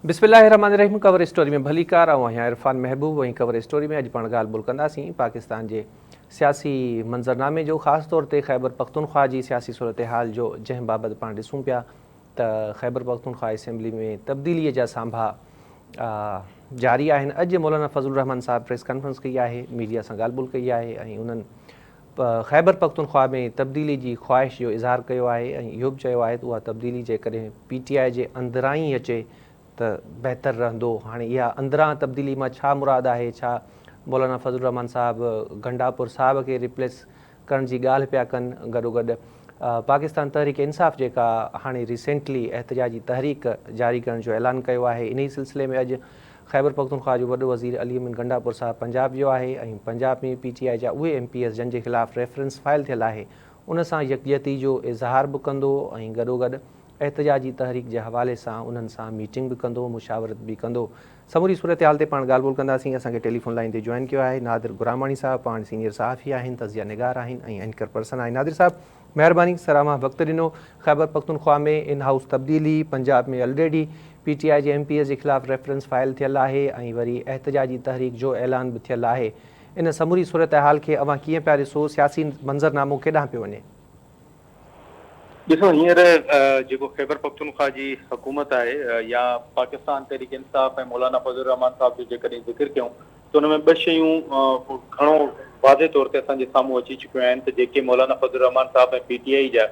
بسم الله الرحمٰن الرحيم ڪور اسٽوري ۾ ڀليڪار آئون آهيان عرفان محبوب ۽ ڪور اسٽوري ۾ اڄ پاڻ ڳالهه ٻولهه ڪنداسين پاڪستان جي سياسي منظرنامي جو خاص طور تي خيبر پختونخوا جي سياسي صورتحال جو جنهن بابت پاڻ ڏسون پيا ته خيبر پختونخوا اسيمبلي ۾ تبديلي جا سانڀا جاري آهن اڄ مولانا فضل الرحمان صاحب پريس ڪانفرنس ڪئي آهي ميڊيا سان ڳالهه ٻولهه ڪئي آهي ۽ انهن خيبر پختونخوا ۾ تبديلي جي خواهش جو اظهار ڪيو آهي ۽ اهو به چيو آهي ته اها تبديلي جيڪڏهن پي ٽي آء جي اندران ئي اچي ته بهتر رهندو. هاڻي اها اندران تبديلي مان ڇا مراد آهي؟ ڇا مولانا فضل الرحمان صاحب گنڊاپور صاحب کي ريپليس ڪرڻ جي ڳالهه پيا ڪن؟ گڏوگڏ پاڪستان تحريڪ انصاف جيڪا هاڻي ريسينٽلي احتجاجي تحريڪ جاري ڪرڻ جو اعلان ڪيو آهي انهي سلسلي ۾ اڄ خيبر پختونخوا جو وڏو وزير علي امين گنڊاپور صاحب پنجاب ويو آهي ۽ پنجاب ۾ پي ٽي آء جا اهي ايم پي ايز جن جي خلاف ريفرنس فائل ٿيل آهي ان سان يڪجهتي جو اظهار به ڪندو ۽ گڏوگڏ احتجاجي تحريڪ جي حوالي سان انهن سان ميٽنگ به ڪندو مشاورت به ڪندو. سموري صورتحال تي پاڻ ڳالهه ٻولهه ڪنداسين. اسان کي ٽيليفون لائين تي جوائن ڪيو آهي نادر گراماڻي صاحب پاڻ سينيئر صحافي آهن، تجزيه نگار آهن ۽ اينڪر پرسن آهن. نادر صاحب مهرباني سر اوهان وقت ڏنو. خيبر پختونخوا ۾ ان هائوس تبديلي، پنجاب ۾ الريڊي پي ٽي آء جي ايم پي ايز جي خلاف ريفرنس فائل ٿيل آهي ۽ وري احتجاجي تحريڪ جو اعلان به ٿيل آهي. ان سموري صورتحال کي اوهان ڪيئن پيا ڏسو، سياسي منظرنامو ڪيڏانهن پيو وڃي؟ ڏسو هينئر جيڪو خيبر پختونخوا جي حڪومت آهي يا پاڪستان تحريڪ انصاف ۽ مولانا فضل الرحمان صاحب جو جيڪڏهن ذڪر ڪيون ته ان ۾ ٻه شيون گهڻو واضح طور تي اسان جي سامهون اچي چڪيون آهن ته جيڪي مولانا فضل الرحمان صاحب ۽ پي ٽي آء جا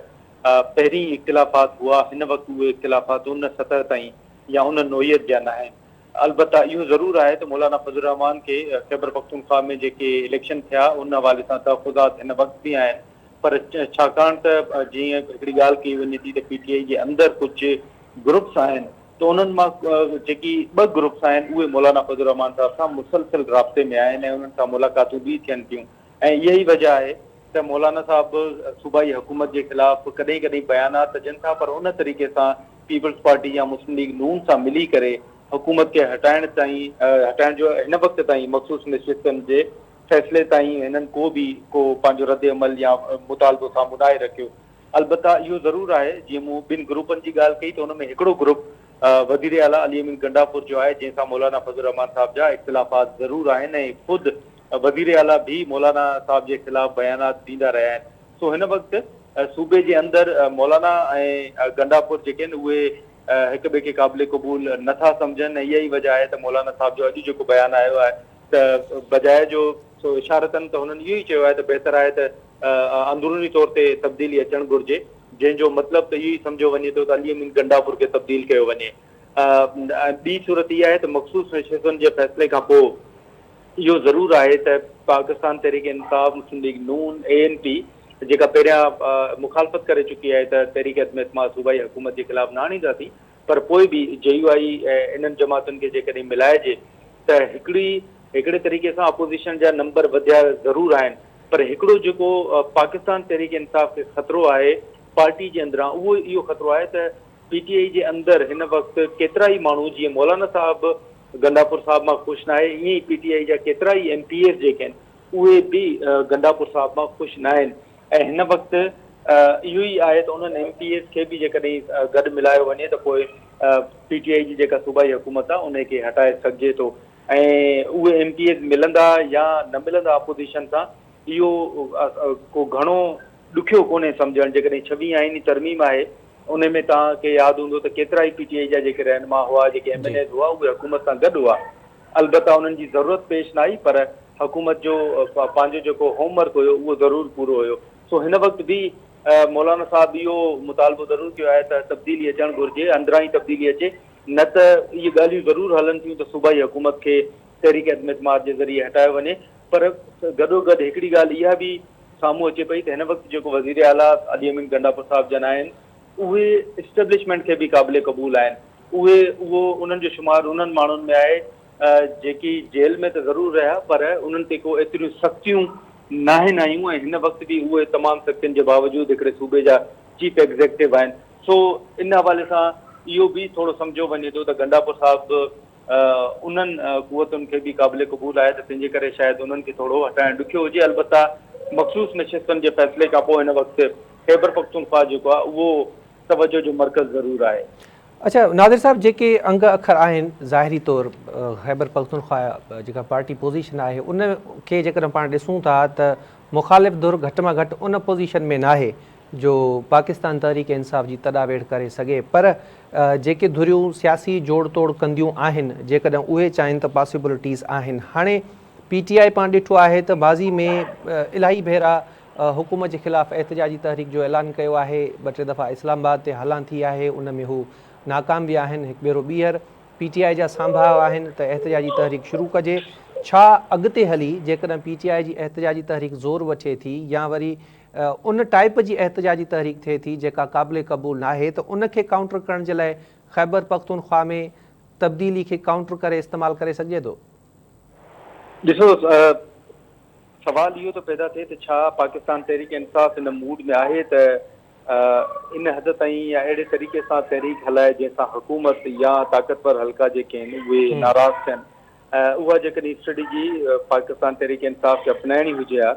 پهرين اختلافات هئا هن وقت اهي اختلافات ان سطح تائين يا ان نوعيت جا ناهن البته اهو ضرور آهي ته مولانا فضل الرحمان کي خيبر پختونخوا ۾ جيڪي اليڪشن ٿيا ان حوالي سان تحفظات هن وقت به آهن پر ڇاڪاڻ ته جيئن هڪڙي ڳالهه ڪئي وڃي ٿي ته پي ٽي آء جي اندر ڪجهه گروپس آهن ته انهن مان جيڪي ٻه گروپس آهن اهي مولانا فضل الرحمان صاحب سان مسلسل رابطي ۾ آهن ۽ انهن سان ملاقاتون به ٿين ٿيون ۽ اها ئي وجه آهي ته مولانا صاحب صوبائي حڪومت جي خلاف ڪڏهن ڪڏهن بيانات ته ڏين ٿا پر ان طريقي سان پيپلز پارٽي يا مسلم ليگ نون سان ملي ڪري حڪومت کي هٽائڻ تائين هٽائڻ جو هن وقت تائين مخصوص نشستن جي فيصلي تائين هنن ڪو به ڪو پنهنجو رد عمل يا مطالبو سامهون ناهي رکيو. البته اهو ضرور آهي جيئن مون ٻن گروپن جي ڳالهه ڪئي ته ان ۾ هڪڙو گروپ وزير اعليٰ علي امين گنڊاپور جو آهي جنهن سان مولانا فضل الرحمان صاحب جا اختلافات ضرور آهن ۽ خود وزير اعليٰ به مولانا صاحب جي خلاف بيانات ڏيندا رهيا آهن سو هن وقت صوبي جي اندر مولانا ۽ گنڊاپور جيڪي آهن اهي هڪ ٻئي کي قابل قبول نٿا سمجهن ۽ اها ئي وجه آهي ته مولانا صاحب جو اڄ جيڪو بيان آيو آهي ته بجاء جو سو اشارتن ته هنن اهو ئي چيو آهي ته بهتر آهي ته اندروني طور تي تبديلي اچڻ گهرجي جنهن جو مطلب ته اهو ئي سمجهيو وڃي ٿو ته علي امين گنڊاپور کي تبديل ڪيو وڃي ۽ ٻي صورت اها آهي ته مخصوص نشستن جي فيصلي کان پوء اهو ضرور آهي ته پاڪستان تحريڪ انصاف، مسلم ليگ نون، اي اين پي جيڪا پهريان مخالفت ڪري چڪي آهي ته تحريڪ عدم اعتماد صوبائي حڪومت جي خلاف نه آڻينداسين پر پوء به جي يو آء انهن جماعتن کي جيڪڏهن ملائجي ته هڪڙي هڪڙي طريقي سان اپوزيشن جا نمبر وڌيا ضرور آهن پر هڪڙو جيڪو پاڪستان تحريڪ انصاف کي خطرو آهي پارٽي جي اندران اهو اهو خطرو آهي ته پي ٽي آء جي اندر هن وقت ڪيترا ئي ماڻهو جيئن مولانا صاحب گنڊاپور صاحب مان خوش ناهي ائين ئي پي ٽي آء جا ڪيترا ئي ايم پي ايز جيڪي آهن اهي به گنڊاپور صاحب مان خوش ناهن ۽ هن وقت اهو ئي آهي ته انهن ايم پي ايز کي به جيڪڏهن گڏ ملايو وڃي ته پوء پي ٽي آء جي جيڪا صوبائي حڪومت آهي ان کي هٽائي سگهجي ٿو ۽ اهي ايم پي ايز ملندا يا نه ملندا اپوزيشن سان اهو ڪو گهڻو ڏکيو ڪونهي سمجهڻ جيڪڏهن ڇويهين آئيني ترميم آهي ان ۾ توهان کي ياد هوندو ته ڪيترا ئي پي ٽي آء جا جيڪي رهنما هئا جيڪي ايم اين ايز هئا اهي حڪومت سان گڏ هئا البته انهن جي ضرورت پيش نه آئي پر حڪومت جو پنهنجو جيڪو هوم ورڪ هيو اهو ضرور پورو هيو سو هن وقت به مولانا صاحب اهو مطالبو ضرور ڪيو آهي ته تبديلي اچڻ گهرجي اندران ئي تبديلي اچي نه ته اهي ڳالهيون ضرور هلن ٿيون ته صوبائي حڪومت کي تحريڪ عدم اعتماد جي ذريعي هٽايو وڃي پر گڏوگڏ هڪڙي ڳالهه اها به سامهون اچي پئي ته هن وقت جيڪو وزير اعليٰ علي امين گنڊاپور صاحب جن آهن اهي اسٽيبلشمينٽ کي به قابل قبول آهن اهي اهو انهن جو شمار انهن ماڻهن ۾ آهي جيڪي جيل ۾ ته ضرور رهيا پر انهن تي ڪو ايتريون سختيون ناهن آيون ۽ هن وقت به اهي تمام سختين جي باوجود هڪڙي صوبي جا چيف ايگزيڪٽو آهن سو ان حوالي سان اهو به ٿورو سمجهيو وڃي ٿو ته گنڊاپور صاحب به انهن قوتن کي به قابل قبول آهي ته تنهنجي ڪري شايد انهن کي ٿورو هٽائڻ ڏکيو هجي البته مخصوص نشستن جي فيصلي کان پوء هن وقت خيبرپختونخوا جيڪو آهي اهو توجه جو مرڪز ضرور آهي. اڇا ناظر صاحب جيڪي انگ اکر آهن ظاهري طور خيبر پختونخوا جيڪا پارٽي پوزيشن آهي ان کي جيڪڏهن پاڻ ڏسون ٿا ته مخالف ڌر گهٽ مان گهٽ ان پوزيشن ۾ ناهي جو پاڪستان تحريڪ انصاف جي تڏا ويڙهه ڪري سگهي پر جيڪي ڌريون سياسي جوڙ توڙ ڪنديون آهن جيڪڏهن اهي چاهين ته پاسيبلٽيز آهن هاڻي پي ٽي آء پاڻ ڏٺو آهي ته ماضي ۾ الاهي ڀيرا حڪومت جي خلاف احتجاجي تحريڪ جو اعلان ڪيو آهي ٻه ٽي دفعا اسلام آباد تي هلان ٿي آهي ان ۾ هو ناڪام ويا آهن هڪ ڀيرو ٻيهر پي ٽي آء جا سانڀاهه آهن ته احتجاجي تحريڪ شروع ڪجي، ڇا اڳتي هلي جيڪڏهن پي ٽي آء جي احتجاجي تحريڪ زور وٺي ٿي يا وري ان ٽائيپ جي احتجاجي تحريڪ ٿئي ٿي جيڪا قابل قبول ناهي ته ان کي ڪائونٽر ڪرڻ جي لاء خيبر پختونخوا ۾ تبديلي کي ڪائونٽر ڪري استعمال ڪري سگهجي ٿو؟ ڏسو سوال اهو ٿو پيدا ٿئي ته ڇا پاڪستان تحريڪ انصاف ان موڊ ۾ آهي ته ان حد تائين يا اهڙي طريقي سان تحريڪ هلائي جنهن سان حڪومت يا طاقتور حلقا جيڪي آهن اهي ناراض ٿين. اها جيڪڏهن اسٽريٽجي پاڪستان تحريڪ انصاف کي اپنائڻي هجي ها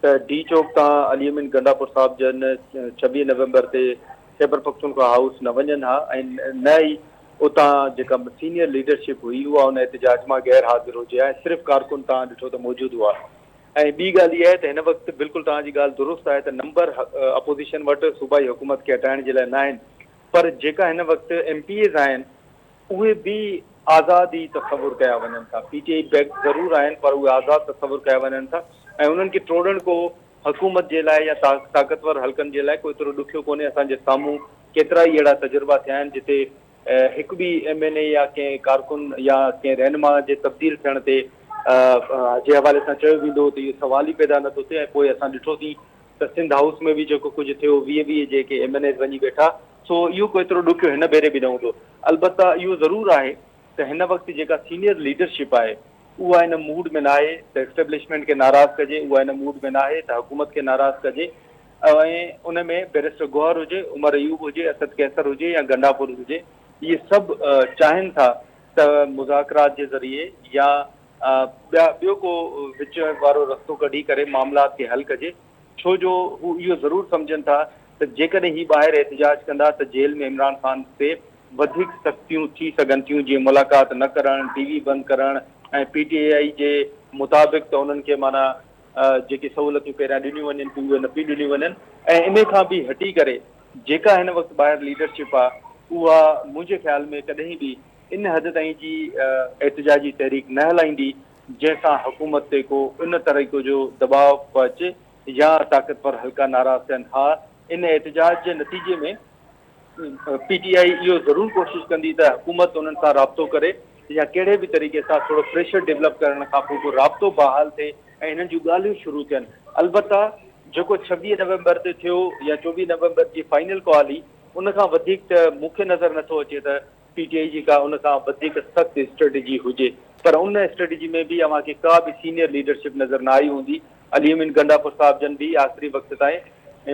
ته ڊي چوڪ تان علي امين گنڊاپور صاحب جن 26 نومبر تي خيبرپختونخوا هائوس نه وڃن ها ۽ نه ئي اتان جيڪا سينيئر ليڊرشپ هئي اها ان احتجاج مان غير حاضر هجي ها ۽ صرف ڪارڪن تان ڏٺو ته موجود هئا. ۽ ٻي ڳالهه اها آهي ته هن وقت بلڪل توهان جي ڳالهه درست آهي ته نمبر اپوزيشن وٽ صوبائي حڪومت کي هٽائڻ جي لاء نه آهن پر جيڪا هن وقت ايم پي ايز آهن اهي به آزاد ئي تصور ڪيا وڃن ٿا پي ٽي آئي بيڪڊ ضرور آهن پر اهي آزاد تصور ڪيا وڃن ٿا ۽ انهن کي ٽوڙڻ ڪو حڪومت جي لاء يا طاقتور حلقن جي لاء ڪو ايترو ڏکيو ڪونهي اسان جي سامهون ڪيترا ئي اهڙا تجربا ٿيا آهن جتي هڪ به ايم اين اي يا ڪنهن ڪارڪن يا ڪنهن رهنما جي تبديل ٿيڻ تي جي حوالي سان چيو ويندو هو ته اهو سوال ئي پيدا نه ٿو ٿئي ۽ پوء اسان ڏٺوسين ته سنڌ هائوس ۾ به جيڪو ڪجهه ٿيو 20 20 جيڪي ايم اين ايز وڃي ويٺا سو اهو ڪو ايترو ڏکيو هن ڀيري به نه هوندو البته اهو ضرور آهي ته هن وقت جيڪا سينيئر ليڊرشپ آهي اها ان موڊ ۾ ناهي ته اسٽيبلشمينٽ کي ناراض ڪجي، اها ان موڊ ۾ ناهي ته حڪومت کي ناراض ڪجي ۽ ان ۾ بئريسٽر گوهر هجي، عمر ايوب هجي، اسد قيصر هجي يا گنڊاپور هجي، اهي سڀ چاهين ٿا ته مذاڪرات جي ذريعي يا ٻيا ٻيو ڪو وچ وارو رستو ڪڍي ڪري معاملات کي حل ڪجي، ڇو جو هو اهو ضرور سمجهن ٿا ته جيڪڏهن هي ٻاهر احتجاج ڪندا ته جيل ۾ عمران خان تي وڌيڪ سختيون ٿي سگهن ٿيون جيئن ملاقات نه ڪرڻ، ٽي وي بند ڪرڻ ۽ پي ٽي آء جي مطابق ته انهن کي معنيٰ جيڪي سهولتيون پهريان ڏنيون وڃن ٿيون اهي نه پيون ڏنيون وڃن ۽ انهي کان به هٽي ڪري جيڪا هن وقت ٻاهر ليڊرشپ آ اها منهنجي خيال ۾ ڪڏهن به ان حد تائين جي احتجاجي تحريڪ نه هلائيندي جنهن سان حڪومت تي ڪو ان طريقو جو دٻاء پهچي يا طاقتور حلقا ناراض ٿين. ها ان احتجاج جي نتيجي ۾ پي ٽي آء اهو ضرور ڪوشش ڪندي ته حڪومت انهن سان رابطو ڪري يا ڪهڙي به طريقي سان ٿورو پريشر ڊولپ ڪرڻ کان پوء ڪو رابطو بحال ٿئي ۽ هنن جون ڳالهيون شروع ٿين. البته جيڪو 26 نومبر تي ٿيو يا 24 نومبر جي فائنل ڪال هئي ان کان وڌيڪ ته مون کي نظر نٿو اچي ته پي ٽي آء جي ڪا ان کان وڌيڪ سخت اسٽريٽجي هجي پر ان اسٽريٽجي ۾ به اوهان کي ڪا به سينيئر ليڊرشپ نظر نه آئي هوندي. علي امين گنڊاپور صاحب جن به آخري وقت تائين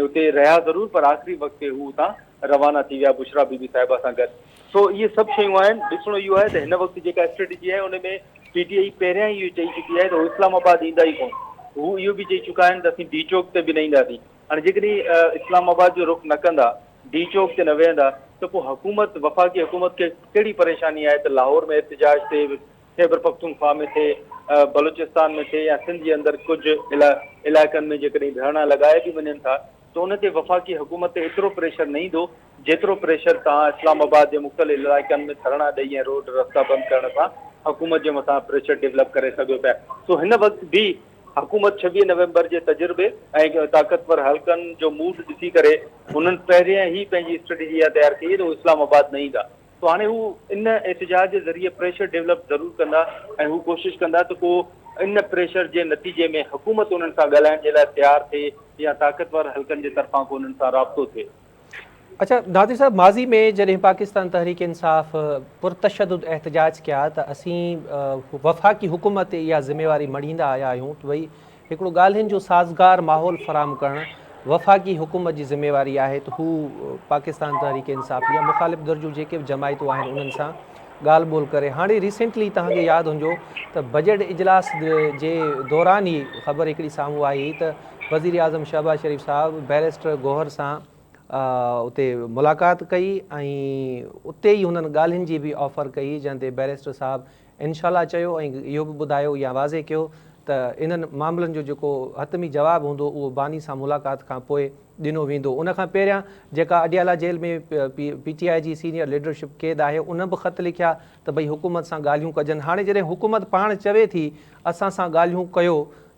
اتي رهيا ضرور پر آخري وقت تي هو اتان روانا ٿي ويا بشريٰ بي بي صاحبه سان گڏ. سو اهي سڀ شيون آهن. ڏسڻو اهو آهي ته هن وقت جيڪا اسٽريٽجي آهي ان ۾ پي ٽي آء پهريان ئي اهو چئي چڪي آهي ته هو اسلام آباد ايندا ئي ڪونه. هو اهو به چئي چڪا آهن ته اسين ڊي چوڪ تي به نه اينداسين. هاڻي جيڪڏهن اسلام آباد جو رخ نه ڪندا، ڊي چوڪ تي نه ويهندا ته پوء حڪومت، وفاقي حڪومت کي ڪهڙي پريشاني آهي ته لاهور ۾ احتجاج ٿئي، خيبرپختونخوا ۾ ٿئي، بلوچستان ۾ ٿئي يا سنڌ جي اندر ڪجهه علائقن ۾ جيڪڏهن ڌرڻا لڳايا به وڃن ٿا ته ان تي وفاقي حڪومت تي ايترو پريشر نه ايندو جيترو پريشر توهان اسلام آباد جي مختلف علائقن ۾ ڌرڻا ڏئي ۽ روڊ رستا بند ڪرڻ سان حڪومت جي مٿان پريشر ڊولپ ڪري سگهيو پيا. سو هن وقت به حڪومت 26 نومبر جي تجربي ۽ طاقتور حلقن جو موڊ ڏسي ڪري هنن پهريان ئي پنهنجي اسٽريٽجي اها تيار ڪئي ته هو اسلام آباد نه ايندا. سو هاڻي هو ان احتجاج جي ذريعي پريشر ڊولپ ضرور ڪندا ۽ هو ڪوشش ڪندا ته ڪو ان پريشر جي نتيجي ۾ حڪومت انهن سان ڳالهائڻ جي لاء تيار ٿئي يا طاقتور حلقن جي طرفان ڪو انهن سان رابطو ٿئي. اڇا ناظر صاحب ماضي ۾ جڏهن پاڪستان تحريڪ انصاف پرتشدد احتجاج ڪيا ته اسين وفاقي حڪومت تي اها ذميواري مڙهيندا آيا آهيون ته ڀئي هڪڙو ڳالهين جو سازگار ماحول فراهم ڪرڻ وفاقي حڪومت جي ذميواري آهي ته هو پاڪستان تحريڪ انصاف يا مخالف ڌر جون جيڪي به جماعتون آهن انهن سان ڳالهه ٻولهه ڪري. هاڻي ريسينٽلي توهان کي ياد هوندو ته بجيٽ اجلاس جي دوران ئي خبر هڪڙي سامهون آئي هئي ته وزيراعظم شهباز شريف صاحب بئريسٽر گوهر سان اتي ملاقات ڪئي ۽ اتي ئي هنن ڳالهين جي به آفر ڪئي جنهن تي بئريسٽر صاحب انشاء الله چيو ۽ اهو به ٻڌايو يا واضح ڪيو ته انهن معاملن جو جيڪو حتمي جواب هوندو اهو باني سان ملاقات کان پوء ڏنو ويندو. ان کان پهريان جيڪا اڊيالا جيل ۾ پي ٽي آء جي سينيئر ليڊرشپ قيد آهي ان به خط لکيا ته ڀئي حڪومت سان ڳالهيون ڪجن. هاڻي جڏهن حڪومت پاڻ چوي ٿي اسان سان ڳالهيون ڪيو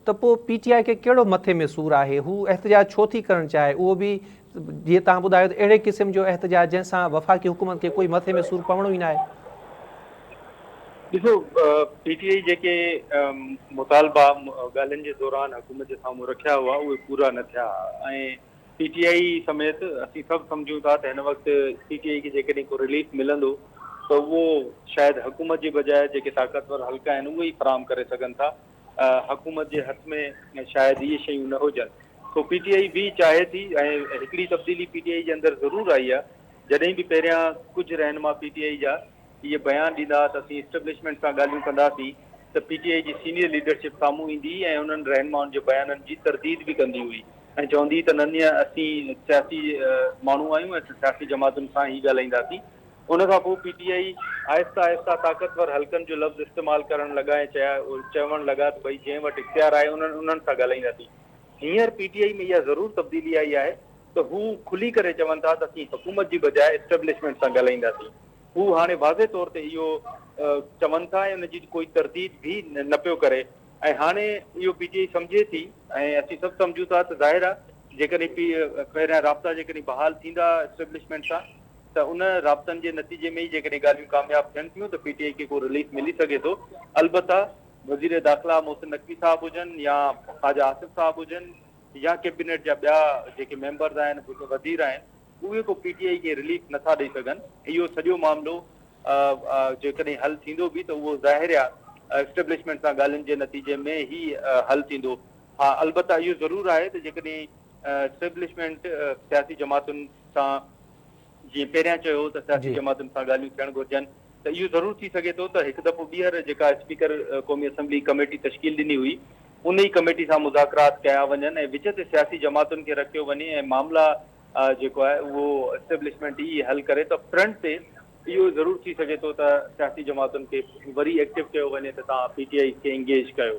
ته پوء پي ٽي آء کي ڪهڙو مٿي ۾ سور آهي؟ هو احتجاج ڇو ٿي ڪرڻ چاهي؟ اهو به جيئن توهان ٻڌايو ته اهڙي قسم جو احتجاج جنهن سان وفاقي حڪومت کي ڪوئي مٿي ۾ سور پوڻو ئي ناهي. ڏسو پي ٽي آء جيڪي مطالبا ڳالهين جي دوران حڪومت جي سامهون رکيا هئا اهي پورا نه ٿيا ۽ پي ٽي آء سميت اسين سڀ سمجهون ٿا ته هن وقت پي ٽي آء کي جيڪڏهن ڪو رليف ملندو ته اهو شايد حڪومت جي بجاء جيڪي طاقتور حلقا آهن اهي ئي فراهم ڪري سگهن ٿا حڪومت جي هٿ ۾ شايد اهي شيون نه هجن سو پي ٽي آء به چاهي ٿي ۽ هڪڙي تبديلي پي ٽي آء جي اندر ضرور آئي آهي جڏهن به پهريان ڪجهه رهنما پي ٽي آء جا اهي بيان ڏيندا ها ته اسين اسٽيبلشمينٽ سان ڳالهيون ڪنداسين ته پي ٽي آء جي سينيئر ليڊرشپ سامهون ايندي هئي ۽ انهن رهنمائن جي بيانن جي ترديد به ڪندي هئي ۽ چوندي هئي ته نه نه اسين سياسي ماڻهو آهيون ۽ سياسي جماعتن سان ئي ڳالهائينداسين. ان کان پوء پي ٽي آء آهستي آهستي طاقتور حلقن جو لفظ استعمال ڪرڻ لڳا ۽ چوڻ لڳا ته ڀئي جنهن وٽ اختيار آهي انهن انهن سان ڳالهائينداسين. هينئر پي ٽي آء ۾ اها ضرور تبديلي آئي آهي ته هو کلي ڪري چون ٿا ته اسين حڪومت جي بجاء اسٽيبلشمينٽ سان ڳالهائينداسين. هو هاڻي واضح طور تي اهو چون ٿا ۽ ان جي ڪوئي ترديد به نه پيو ڪري ۽ هاڻي اهو پي ٽي آء سمجهي ٿي ۽ اسين سڀ سمجهون ٿا ته ظاهر آهي جيڪڏهن پي پهريان رابطا جيڪڏهن بحال ٿيندا اسٽيبلشمينٽ سان ته ان رابطن جي نتيجي ۾ ئي جيڪڏهن ڳالهيون ڪامياب ٿين ٿيون ته پي ٽي آء کي ڪو رليف ملي سگهي ٿو البته وزير داخلا محسن نقوي صاحب هجن يا خواجه آصف صاحب هجن يا ڪيبينيٽ جا ٻيا جيڪي ميمبرز آهن وزير آهن اهي ڪو پي ٽي آء کي رليف نٿا ڏئي سگهن. اهو سڄو معاملو جيڪڏهن حل ٿيندو به ته اهو ظاهر آهي اسٽيبلشمينٽ سان ڳالهين جي نتيجي ۾ ئي حل ٿيندو. ها البته اهو ضرور آهي ته جيڪڏهن اسٽيبلشمينٽ سياسي جماعتن سان جيئن پهريان چيو هو ته سياسي جماعتن سان ڳالهيون ٿيڻ گهرجن ته اهو ضرور ٿي سگهي ٿو ته هڪ دفعو ٻيهر جيڪا اسپيڪر قومي اسيمبلي ڪميٽي تشڪيل ڏني هئي ان ئي ڪميٽي سان مذاڪرات ڪيا وڃن ۽ وچ تي سياسي جماعتن کي رکيو وڃي ۽ معاملا جيڪو آهي اهو اسٽيبلشمينٽ ئي حل ڪري ته فرنٽ تي اهو ضرور ٿي سگهي ٿو ته سياسي جماعتن کي وري ايڪٽو ڪيو وڃي ته توهان پي ٽي آء کي انگيج ڪيو.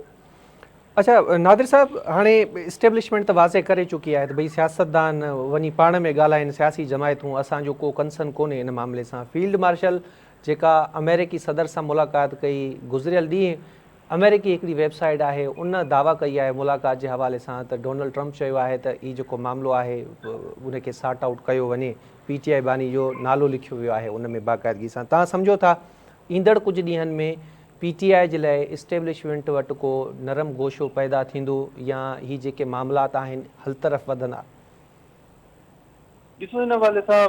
اڇا نادر صاحب هاڻي اسٽيبلشمينٽ ته واضح ڪري چڪي آهي ته ڀئي سياستدان وڃي پاڻ ۾ ڳالهائين سياسي جماعتون اسان جو ڪو ڪنسن ڪونهي ان معاملي سان فيلڊ مارشل جيڪا آمريڪي صدر سان ملاقات ڪئي گذريل ڏينهن آمريڪي هڪڙي ويب سائيٽ آهي ان دعويٰ ڪئي آهي ملاقات جي حوالي سان ته ڊونلڊ ٽرمپ چيو آهي ته هي جيڪو معاملو آهي ان کي سارٽ آئوٽ ڪيو وڃي پي ٽي آء باني جو نالو لکيو ويو آهي ان ۾ باقاعدگي سان توهان سمجهو ٿا ايندڙ ڪجهه ڏينهن ۾ پي ٽي آء جي لاء اسٽيبلشمينٽ وٽ ڪو نرم گوشو پيدا ٿيندو يا هي جيڪي معاملات آهن حل طرف وڌندا؟ ڏسو ان حوالي سان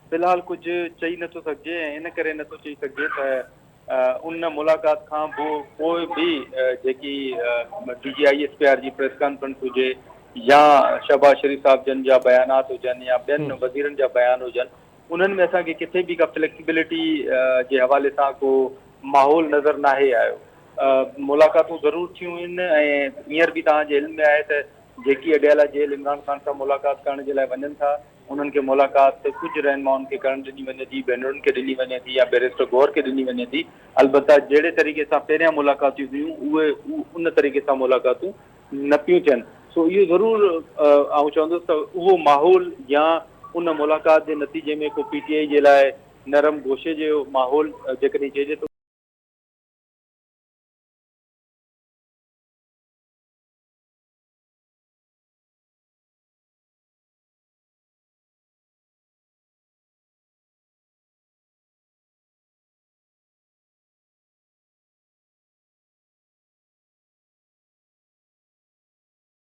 في الحال ڪجهه چئي نٿو سگهجي ۽ ان ڪري نٿو چئي سگهجي ته ان ملاقات کان پوء به جيڪي D G I S P R جي پريس ڪانفرنس هجي يا شهباز شريف صاحب جن جا بيانات هجن يا ٻين وزيرن جا بيان هجن انهن ۾ اسان کي ڪٿي به ڪا فليڪسبلٽي جي حوالي سان ڪو ماحول نظر ناهي آيو. ملاقاتون ضرور ٿيون آهن ۽ هينئر به توهان جي علم ۾ آهي ته جيڪي اڊيالا جيل عمران خان سان ملاقات ڪرڻ جي لاء وڃن ٿا انهن کي ملاقات ڪجهه رهنمائن کي ڪرڻ ڏني وڃي ٿي، ڀينرن کي ڏني وڃي ٿي يا بئريسٽر گوهر کي ڏني وڃي ٿي، البته جهڙي طريقي سان پهريان ملاقاتيون هيون اهي ان طريقي سان ملاقاتون نه پيون ٿين، سو اهو ضرور آئون چوندس ته اهو ماحول يا ان ملاقات جي نتيجي ۾ ڪو پي ٽي آء جي لاء نرم گوشي جو ماحول جيڪڏهن چئجي ته.